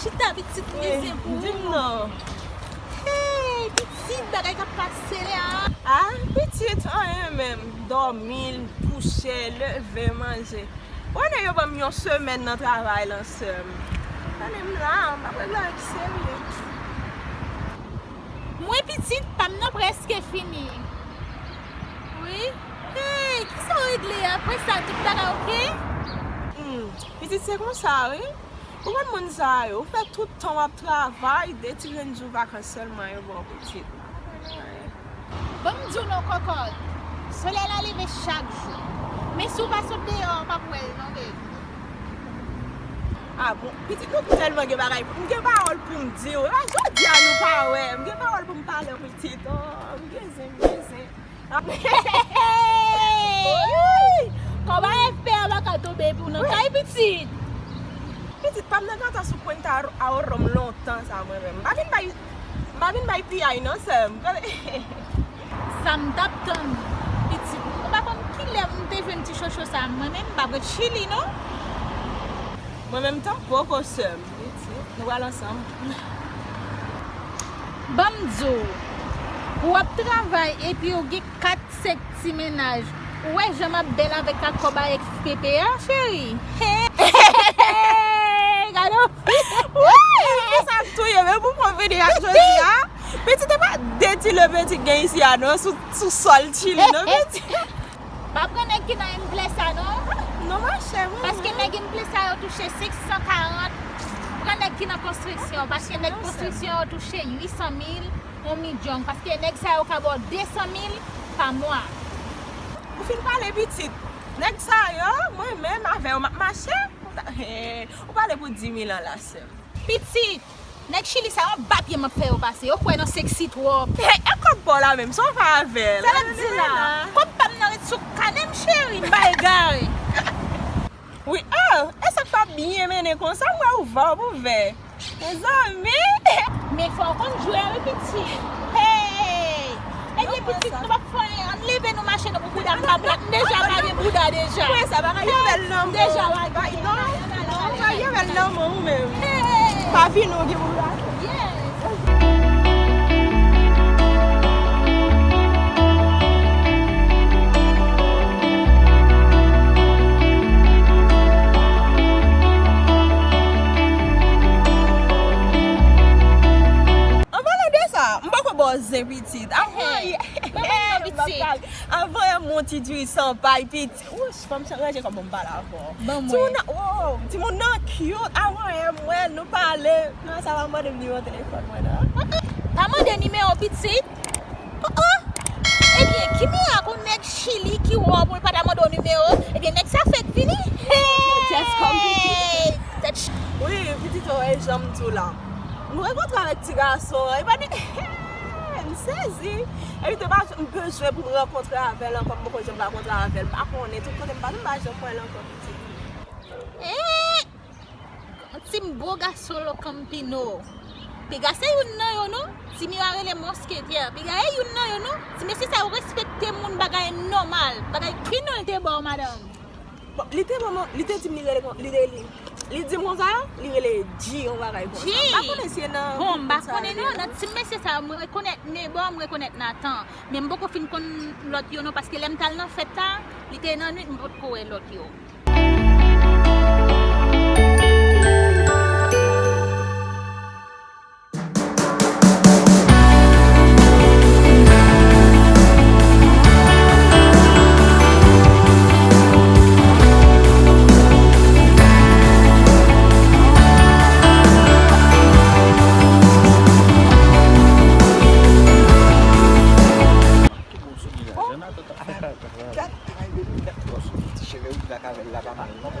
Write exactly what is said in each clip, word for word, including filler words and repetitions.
Chita, pitit, m gen zen pou ou. Di m non. Hey, pitit, bagay k ap pase la. Ah, pitit, anyen menm. Dòmi, kouche, leve, manje. Wè nèg yo ban m yon semèn nan travay lan, sè m. Tande m la, m ap regle anyen ki serye. Mwen pitit, pa m nan prèske fini. Wi. Hey, kisa w regle? Apre sa, tout bagay oke? Hmm, pitit, se konsa, wi. Ou konn moun sa yo, ou fè tout tan w ap travay, de ti grenn jou vakans sèlman yo ba w pitit. Ban m di w non, kòkòt. Solèy la leve chak jou. Men si w pa sot deyò, w p ap wè l non, baby. Ah bon, pitit, nou tèlman gen bagay, m gen pawòl pou m di w. E pa jodi a nou pa wè, m gen pawòl pou m pale w, pitit. Oh, m gen zen, m gen zen. Kòman F P A pa ka tonbe epi w nan kay pitit? Pitit, pa m nan Gata sou Punta Aro-, Aorom lontan sa mwen menm. M pa vin bay, m pa vin bay piyay non, sè m. Sa m t ap tann, pitit. Ou pa konn kilè m te jwenn ti chocho sa, mwen menm m pa pran Chili non. Mwen menm tanpoko, sè m. Pitit, nou pral ansanm. Ban m di w, pou w ap travay epi w gen kat senk ti mennaj, ou wè jan m ap bèl avèk ak kòb a F P P a, cheri? Hey! Gade yon fi! Wi! Sa k touye m, e pou konvini ak jodi a. Pitit, e pa de ti le pitit gen isi a non, sou, sou sòl Chili non, pitit. Pa pran nèg ki nan M Plaza non. Non, machè, mwen. Paske nèg M Plaza yo touche senk san karant. Pran nèg ki nan konstriksyon, paske nèg konstriksyon yo touche uit san mil, yon milyon. Paske nèg sa yo ka ba w de san mil pa mwa. Ou fin pale pitit. Nèg sa yo, mwen menm avè yo m ap mache. Ou ta-, ou pale pou di mil an la, sè m. Pitit, nèg Chili sa yo, ba pye m ap fè yo pase. Yo kwè nan seksi twòp. Hey, e kòb pa w la menm, sa w fè avè l? Sa l ap di la? Kòb pa m nan ret sou kanè m, cheri, m pa egare. Wi, oh, e sa k pa byen mennen konsa, m wè ou vòb ouvè. Mezanmi! Men fò w konn jwe wi, pitit. Hey! Ebyen, pitit, nou p ap fè anyen. Ann leve nou mache nou pou bouda m pa plat. M deja pa gen bouda deja. Wi, sa bagay yo bèl nan men w. Deja pa gen. Non, non, bagay yo bèl nan men w menm. Hey! Pa vini w gen bouda. Yes. An palan de sa, m poko ba w zen pitit. Avan yè, avan yè m yon ti diri san pay pitit. Wouch, fò m ranje kò m pou m pale avè w. Ban mwen. Timoun nan, wow, timoun nan cute. Avan yè m wè l, nou pale. Nan sa pa mande m nimewo telefòn mwen nan. Pa mande nimewo pitit. Oh, oh. Ebyen, ki mirak yon nèg Chili ki wè w pou l pa ta mande w nimewo? Ebyen, nèg sa fèk vini. Hey! Tèt ch-, wi, pitit, ou wè jan m di w la. M rankontre avèk ti gason an, e pa de, m sezi. Epi tou pa m bezwen pou m rankontre avè l ankò, m poko janm rankontre avè l. M pa konnen, tout kote m pase, m pa janm wè l ankò, pitit. Eh! Ti m bo gason lo Campino. Piga se youn nan yo non. Ti miwa rele Mosketyè. Piga e youn nan yo non. Ti mesye sa yo respekte moun, bagay nòmal. Bagay ki non l te ba w, madanm? Bon, li te ban mwen, li te di m li rele kon, li te, li, li di m konsa, li rele G, yon bagay konsa. G. M pa konnen si e nan... Bon, m pa konnen non, nan ti mesye sa yo, mwen rekonèt Nebo, mwen rekonèt Nathan. Men m poko fin konn lòt yo non, paske lè m t al nan fèt la, li te nan nwit, m potko wè lòt yo. Gad, ay, baby, gad, ti cheve wi, gad avè l la, pa mal non.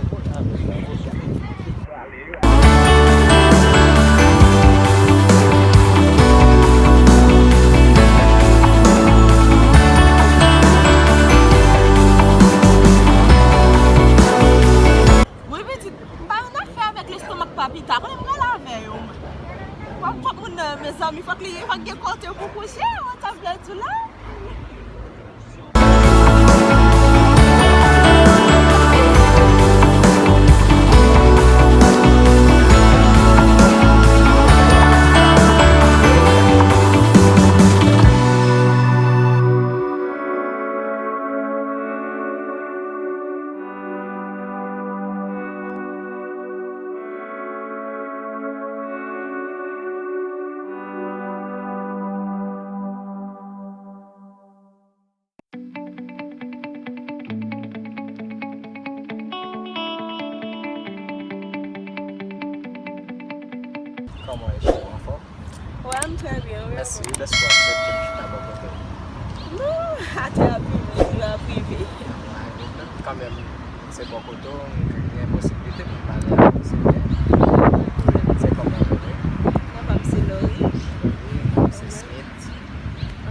Mwen pitit, m pa nan afè avèk lestomak papita, konnen m pral avè yo mwen. W ap kont moun nan, mezanmi, fòk li, fòk gen kote pou kouche, w ap gade tou la. Kòman w ye, cheri, w anfòm? Wè, m trè byen, wi. Mèsi, wi, dèske w aksepte m chita bò kote w. Non, atè a piblik, la prive. Kanmenm, se bò kote w, m gen posiblite pou m pale avè w, se byen. Se kòman w rele? Non pa m se Lori. Lori, mwen se Smith.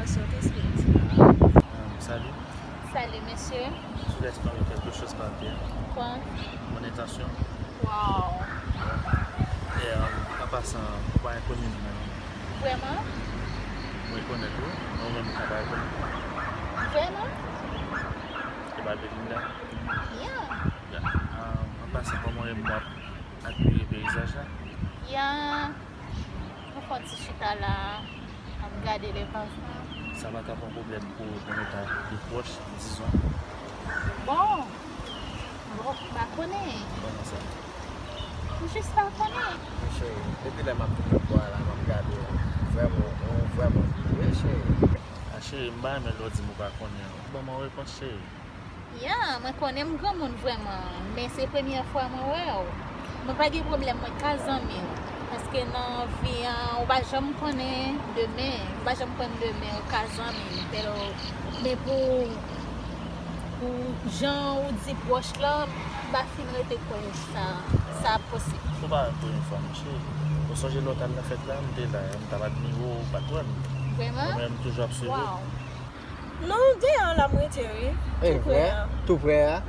Anchante, Smith. Ah, salut. Salut, monsieur. Tu laisses parler quelque chose par terre. Quoi? Mon intention. Wow. E, euh, an pasan, ou pa enkoni m, non? Vrèman? Mwen rekonèt ou, men ou menm ou ka pa rekonèt mwen. Vrèman? E pa vre m la? Yeah. Yeah. Euh, an pasan, kòman w ye, m ap admire peyizaj la? Yeah. Nou fè yon ti chita la, ap gade lè pasan. Sa pa t ap yon pwoblèm pou, pou nou ta pi pwòch, dizon. Bon, bon, m pa konnen. Kòman sa? M jis pa konnen. Men cheri, depi lè m ap vin nan bò a la, m ap gade w. Vrèman, ou vrèman byen, wi, cheri. A cheri, m pa renmen lè w di m ou pa konnen an. Ban m yon repons, cheri. Ya, mwen konnen m granmoun vrèman, men se premyè fwa mwen wè w. Mwen pa gen pwoblèm, mwen ka zanmi w. Paske nan vi an, ou pa janm konnen demen, ou pa janm konn demen, ou ka zanmi m. Pero, men pou, pou jan ou di pwòch lan, m pa fin rete kwè sa, sa posib. Ou pa wè m premye fwa, non, cheri. Ou sonje lè w t al nan fèt la, m te la, m t ap admire w, ou pa t wè m. Vrèman? Mwen menm, m toujou ap swiv ou. Wow. Non, deyò la m rete, wi. E vre? Tou prè a. Tou prè a?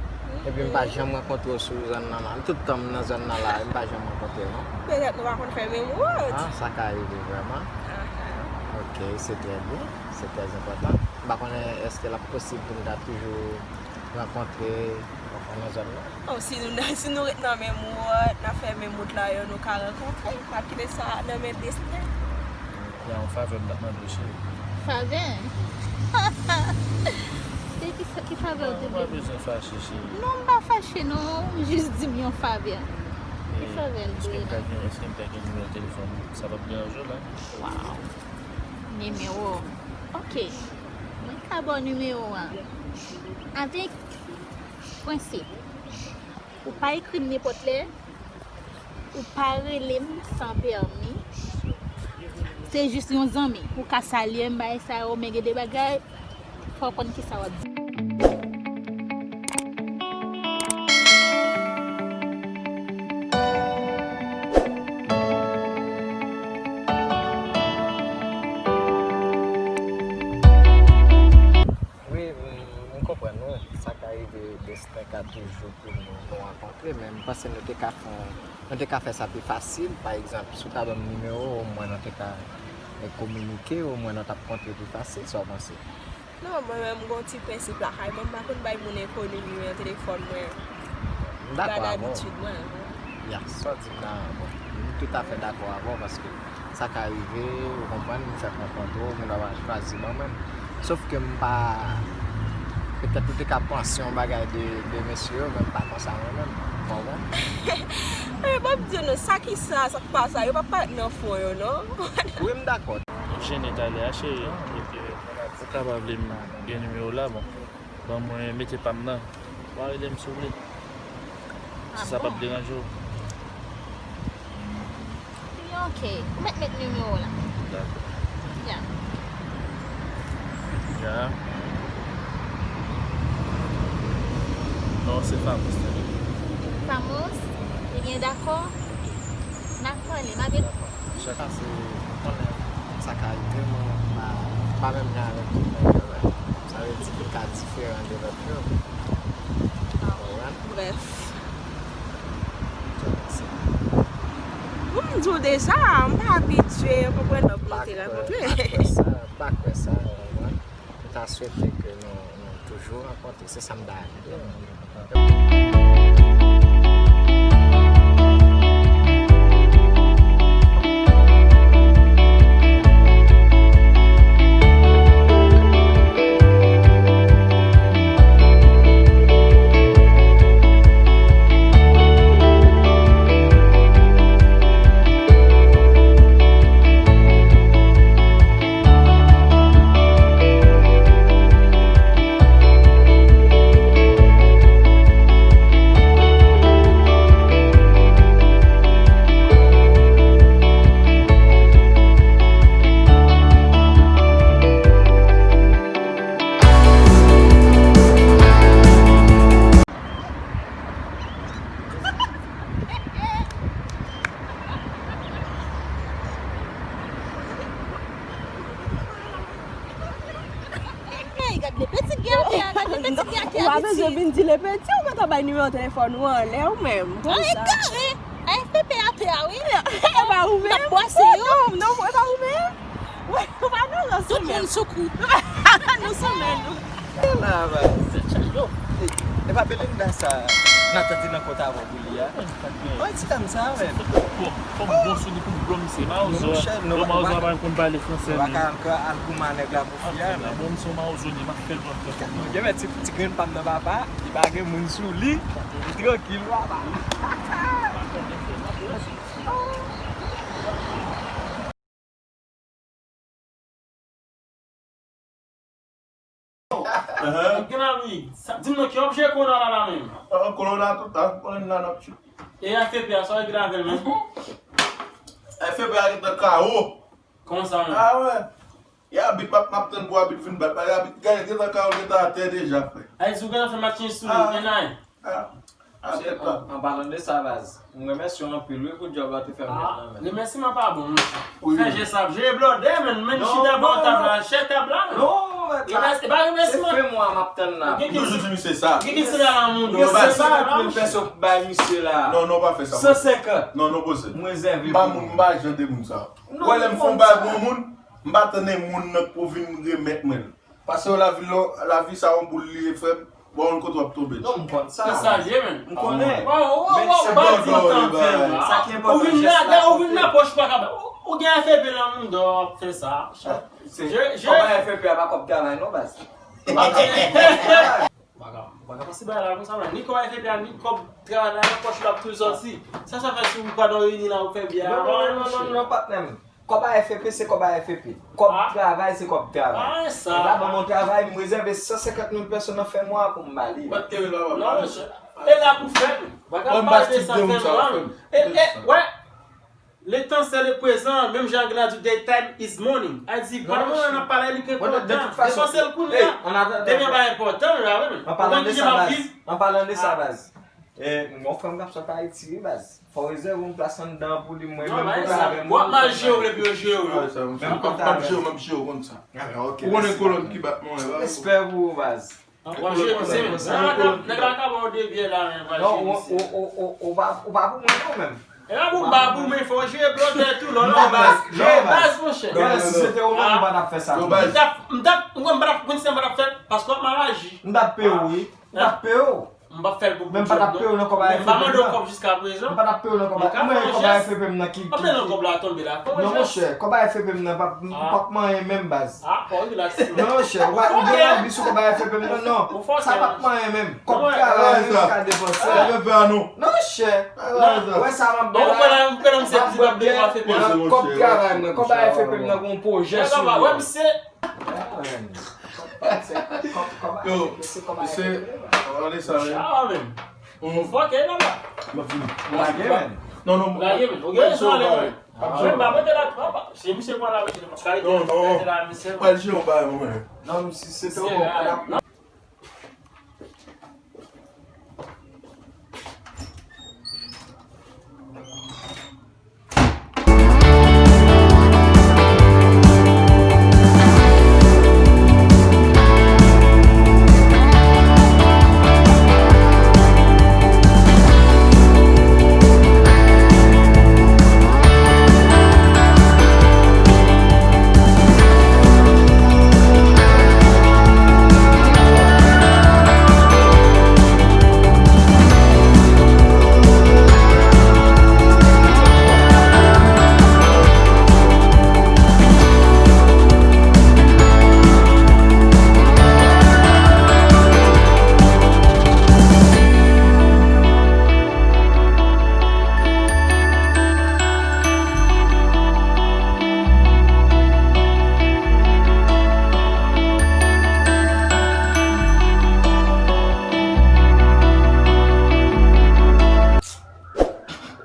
Epi m pa janm rankontre w sou zòn nan la. Tout tan m nan zòn nan la, m pa janm rankontre w, non. Petèt nou pa konn fè menm wout. Ah, sa ka rive vrèman. Aha. Ok, se trè byen. Se trè enpòtan. M pa konnen èske l ap posib pou n ta toujou rankontre anfen nan zòn nan. Oh, si nou, si nou ret nan menm wout, n ap fè menm wout la yo, nou ka rankontre. M ap kite sa nan men desten. Gen yon favè m t ap mande w, cheri. Favè? Se ki, ki favè w te vle? Non, ou pa bezwen fache, cheri. Non, m pa fache, non. Jis di m yon favè. Ki favè l vle la? Èske m ta gen, èske m ta gen nimewo telefòn ou? Sa p ap deranje w la? Wow. Nimewo. Ok. Mwen ka ba w nimewo a. Avèk prensip. Ou pa ekri m nenpòt lè. Ou pa rele m san pèmi. Se jis yon zanmi. Ou ka salye m, bagay sa yo, men gen de bagay, fò w konn kisa w ap di. Wi, m, m konprann ou. Sa ka rive, desten ka toujou pou nou, nou rankontre, men m panse nou te ka fè, nou te ka fè sa pi fasil. Pa egzanp, si w ta ban m nimewo w, omwen nou te ka, e, kominike, omwen nou t ap kontre pi fasil, sa w panse? Non, mwen menm, m gon ti prensip lakay mwen, m pa konn bay moun enkoni nimewo telefòn mwen. M dakò avè w. Gad abitid mwen. Ya, sa w di m nan, bon, m toutafè dakò avè w, paske sa ka rive, ou konprann, m fèk rankontre w, moun nan pa chwazi ban mwen. Sof ke m pa, petèt ou te ka panse yon bagay de, de mesye yo, men m pa konsa mwen menm, ou konprann? E, m ap di w non, sa ki sa, sa k pa sa, yo p ap parèt nan fon yo, non. Wi, m dakò. M jennen talè a, cheri, epi ou ka pa vle m gen nimewo w la, bon. Ban mwen mete pa m nan. Ou a rele m si w vle. Si sa p ap deranje w. Li ok. Ou mèt met nimewo w la. Dakò. Ya. Ya. Non, se Famous, tande. Famous? Ebyen, dakò. N ap pale, m ap Chak ase, ou konnen sa ka rive, mwen pa, pa menm jan avèk tout nèg yo, men sa vle di ke l ka diferan de lòt yo. Ou konprann? Brèf. Chak ase. Bon, m di w deja, m pa abitye, ou konprann, lè pou nou te rakontre. Pa kwè sa, pa kwè sa, ou konprann? M ta swete ke nou, nou toujou rankontre, se sa m ta renmen. Ou pa bezwen vin di Lepeti, ou gentan bay nimewo telefòn ou anlè ou menm. An egare! A F P P atè a, wi. E pa ou menm? N ap bwase yo. Non, non, e pa ou menm? Ou pa nan rans ou menm. Tout moun sou kou. Nou sou men nou. La, baz. E pa Belinda sa Nathan te nan kont avè w pou li a? An ti dam sa, menm. Kòm bon sou li pou blòm se mawozo. Monchè, non, mawozo pa konn pale fransè. Ou pa ka al goumen a nèg la pou fi a, menm. Bon, m se yon mawozo li, m ap fè l pran kè. Gen men ti, ti grenn pa m nan papa, li pa gen moun sou li. Li trankil, papa. Gen la wi. Di m non, ki objè kowona la la menm? Kowona tout tan, kowona la n ap tchou. E F P P a, sa w regle avè l menm? F P P a gentan K O. Kòman sa menm? A wè. E abit m ap, m ap tann pou abit vin bat. Paske abit gentan K O, gentan atè deja, frè. Ay, si w gentan fè match sou li, gen anyen. Ah, ah, tèt la. An, an palan de sa, baz, m remèsye w anpil, wi, pou djòb la te fè m jwenn nan men. Remèsiman pa bon, monchè. Fè jès ap jere blòdè, menn, menn chita bò tab la, chè tab la, menn. Non, mèt la. E pa remèsiman. Se fè mwa m ap tann la. Toujou di misye sa. Gen ki sou la nan moun. Yo, se sa, pou m fè sa, bay misye la. Non, non, pa fè sa. San senkant. Non, non, poze. M rezève pou ou. M pa moun, m pa jan de moun sa. Ou wè lè m fè yon bagay pou yon moun, m pa tann moun nan pou vin remèt mwen l. Paske lavi, lavi sa yon boul li ye, frè m. Bon, yon kote w ap tonbe. Non, m konn sa. Se sa l ye, menn. M konnen. Men se blòdè w ye bay. Sa ki enpòtan, jès la konte. Ou vin nan pòch pa ka bay. Ou gen F P P nan moun w ap fè sa. Kòb a F P P a pa kòb travay non, baz. Bagay, bagay, pase bagay la konsa, man. Ni kòb F P P a, ni kòb travay la nan pòch ou l ap toujou sòti. Sa sa fè si ou pa nan reyini la ou fè byen a? Non, non, non, non, non, patnè m. Kòb a F P P se kòb a F P P. Kòb travay se kòb travay. Nèg la ban mwen travay, m rezève san senkant mil pèso nan fen mwa a pou m ba li. Non, monchè. E la pou fè l. Bagay pale de sa fè mwa. E, e, wè. Le tan se le prezan, menm jan Anglè a di, the time is money. A di, pandan moman n ap pale, li gen kontan. Depanse l kounye a. Demen pa enpòtan, la, wi. An palan de sa, baz. An palan de sa, baz. E, yon frè m k ap sot Ayiti, wi, baz. Fò w rezève yon plas anndan pou li, mwen menm kontre avè m. W ap mal jere w epi yo jere w. Menm kontre avè m. M ap jere w, m ap jere w konn sa. Ou konnen kolòn ki bat mwen, la. Respè pou ou, baz. Nèg la ka ba w de byè la, men pa jere misye. Non, ou pa pou mwen non menm. E pa pou m ba pou, men fò w jere blòdè tou, lò, lò, baz. Jere baz, monchè. Gade, si se te ou menm, ou pa t ap fè sa. M t ap, m t ap, mwen, m pa t ap, konn si m pa t ap fè l, paske w ap mal aji. M t ap peye w, wi. M t ap peye w. M p ap fè l pou bout. Men m pa t ap peye w nan kòb a F P P non. M pa mande w kòb jiska prezan. M pa t ap peye w nan kòb a, mwen, kòb a F P P m nan ki, ki, ki. Anben nan kòb la tonbe la. Non, monchè, kòb a F P P m nan p ap, p ap manyen menm, baz. Ah, fò w rilaks. Non, monchè, ou pa, ou gen anvi sou kòb a F P P m nan, non. Sa p ap manyen menm. Kòb travay mwen ka depanse. Non, monchè. Ou wè sa m ap bwè la? M ap bwè byè, kòb travay mwen, kòb a F P P m nan gon pwojè sou li. Yo, misye, misye, ale sa, wi. Ou fòkè, papa. M ap vini. Lage, menn. Non, non, lage, menn. Ok, misye ale, menn. Mwen pa mete la, papa. Se misye mwen la, misye. Kalite la, misye. Pral jere yon bagay, mwen. Non, si se te yon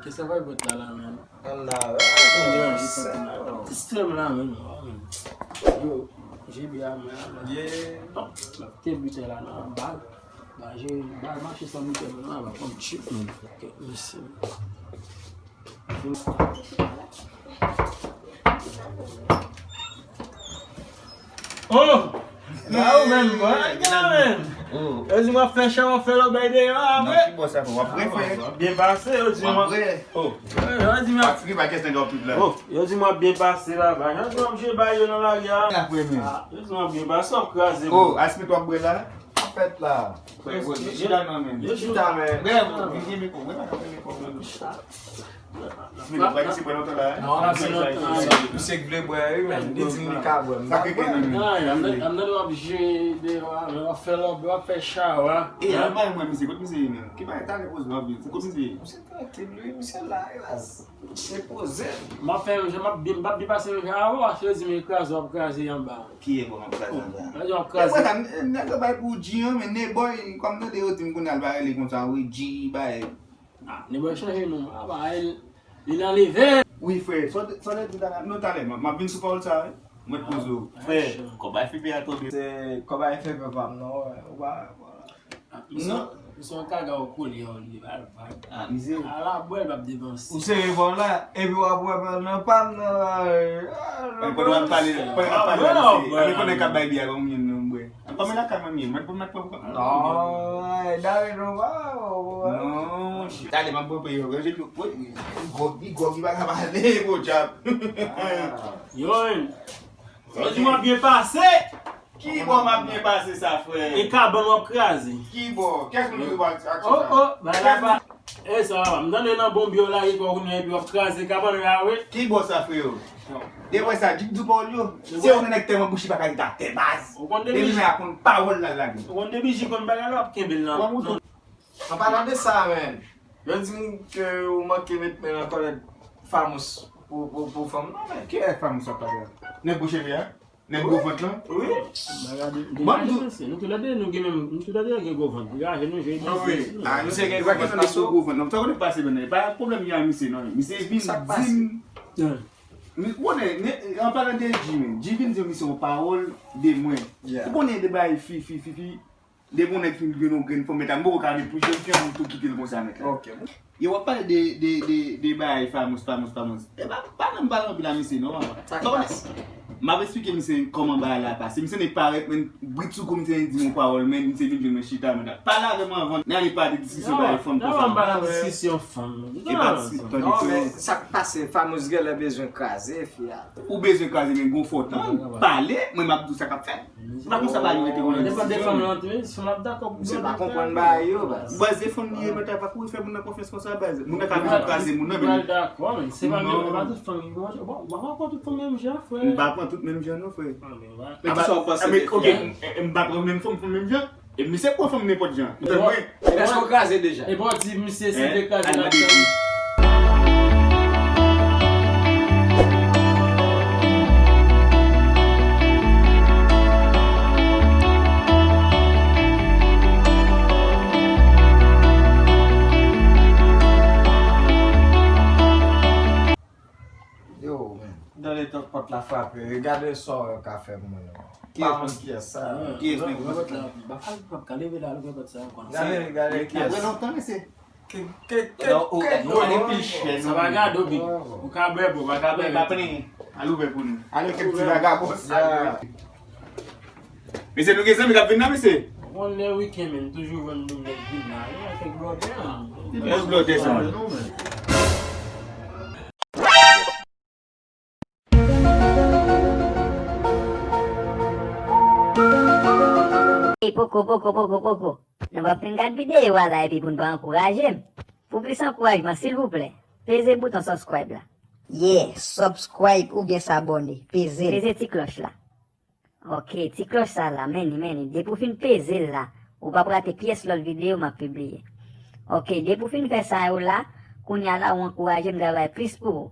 Kisa vibrate la la, menn? Ann la, wè. Ti strèm la, menn. Yo, J B a mwen la, menn. Yeah. Te biten la nan bal. Bal, bal mache san biten, menn, la, pa konn chip, menn. Ok, mèsi. Oh! Ba ou menm, bò, al gen menm. Yo di m w ap fè chay, w ap fè lòt bagay deyò a, vre? Ki bò sa fè? W ap vre, frè? W ap byen pase, yo di m w ap. W ap vre? Oh. Yo di m w ap. Fatigue pa kès nèg an pit la. Oh, yo di m w ap byen pase laba. Yo di m w ap jwe bay yo nan lari a. Apre menm. Ah, yo di m w ap byen pase, w ap kraze. Oh, Asmith w ap bwè la? Sa fèt la? Frè, yo chita nan menm. Yo chita, men. Frè, vin gen mikwo. Mwen pa ka fè mikwo, men. Misye pa genyen se pran lontan la, hein? Non, misye, misye k vle bwè, wi, men. Li di m li ka bwè. Sa ke gen nan men. Nan, m nan, m nan w ap jwe deyò a, w ap fè lòb, w ap fè chawa. E, al bay mwen, misye, kot misye ye, men? Ki bagay, talè poze w ap vin. Kot misye ye? Misye trankil, wi, misye la, elas. Misye poze. M ap fè, m ap byen, m ap byen pase, men, a, w ap di m kraze, w ap kraze anba. Ki e bon, m ap kraze anba? W ap kraze. E, mwen, nèg yo bay pou G, an, men, ne boy, kòm tande yo di m kounye a, l pa rele konsa, wi, G, bay. Ah, nèg yo chanje non. Ah, ba, li, li nan level. Wi, frè, sa w te, sa w te di talè, non, talè, m, m ap vin sou pawòl sa, wi. Mwen poze w. Frè, kòb a F P A tonbe. Se kòb a F P A pa m non, wè. Ou pa, ou pa. Ah, misye, misye yon kaga ou kole yon li, ba, ba. Ah, mizè. Ala bwè l p ap depanse. Ou se revòl la, epi w ap wè nan pa m nan la. Mwen konnen w ap pale, konnen w ap pale la, misye. Mwen konnen k ap bay biyè, ban m youn non, bwè. Kòman lakay mwen ye? Mwen pou mèt pran kòb. Non, dare nou pa. Non, tale m ap pran peyi yo. Gwo, gwo, gwo, li pa ka pale, gwo djab. Yo, yo di m ap byen pase. Ki bò m ap byen pase sa, frè? E kabann w ap kraze. Ki bò? Kès moun ki sou aksyon sa? Oh, oh, ba la pa. E sa va, m tande nan bonbyo la, e kò kounye epi w ap kraze kabann la, wi. Ki bò sa, frè yo? Depwen sa, di, di pawòl yo. Se yon nèg tèlman bouch li pa ka ret atè, baz. Depi men a konn pawòl la lage. Ou konn depi G konn bagay la, w ap kenbe l nan. An palan de sa, men, yo di m ke ou manke met men nan kòlèt Famous pou, pou, pou fanm nan, men. Ki e Famous w ap pale a? Nèg gwo cheve a? Nèg gwo vant lan? Wi. Bon, nou tou lè de, nou gen menm, nou tou lè de gen gwo vant. Gade nou jwe. Ah, misye gen gwo vant, misye gwo vant. Non, sa konnen pase, men pa pwoblèm gen a misye, non. Misye vin di m, ou konnen, an palan de G, men, G vin di m misye yon pawòl de mwen. Ou konnen de bagay fi, fi, fi, fi, depi yon nèg fin jwenn yon grenn fanm, men ta m poko ka met pou jèn fi an, m tou kite l konsa, mèt la. Yo, w ap pale de, de, de, de bagay Famous, Famous, Famous. E pa, pa nan m pale anpil a misye, non, papa. Sa k pase? M ap eksplike misye kòman bagay la pase. Misye ne parèt, men, britsoukou misye di yon pawòl, men, misye vin jwenn mwen chita, men, pale avè m anvan. N ale pa de diskisyon bagay fanm konsa. Nan m pale diskisyon fanm. E pa diskisyon, tande, non, men sa k pase, Famous genlè bezwen kraze fi a. Ou bezwen kraze, men gon fò tann, pale, mwen m ap di w sa k ap fèt. Se pa konsa bagay yo rete konn. Depann de fanm lan, wi, si fanm lan ap dakò pou. Misye pa konprann bagay yo, baz. Baz, se fanm li ye, men ta pa kouri fè moun nan konfyans konsa, baz. Moun nan ka bezwen kraze moun nan, men. Dakò, men se pa menm, pa tout fanm ki konsa. Bon, ou pa pran tout fanm menm jan, frè. M pa pran tout menm jan, non, frè. Men kisa w panse de fi a? M pa pran menm fanm, fanm menm jan. E misye pran fanm nenpòt jan. Ou tann mwen? Èske w kraze deja? Epi w di misye si te kraze lakay. Yo, men. Gade tan pòt la frape. Gade sa w ka fè moun yo. Ki pa moun kiyès sa. Ki espri pòt la? Ba pa, pa ka leve la, leve pòt sa ankò. Gade, gade kiyès. Apre lontan, mesye. Ke, ke, ke, ke. Ou, ou, ou, ou, sa pa gade, ou, ou ka bwè, bro, pa ka bwè. Pa plen. Al ouvè pou nou. Ale kèk ti vagabon sa. Mesye, nou gen zanmi k ap vin nan, mesye. Bon, lè wikenn, men, toujou jwenn nou nèg vin la. Yo, kèk blòdè, men. Kèk blòdè sa. Ey, poko, poko, poko, poko. Nou p ap fin gad videyo a la epi pou n pa ankouraje m. Pou plis ankourajman, silvouplè, peze bouton subscribe la. Yeah, subscribe oubyen s'abonner. Peze l. Peze ti klòch la. Ok, ti klòch sa la, men li, men li. Depi w fin peze l la, ou p ap rate pyès lòt videyo m ap pibliye. Ok, depi w fin fè sa yo la, kounye a la, ou ankouraje m travay plis pou ou.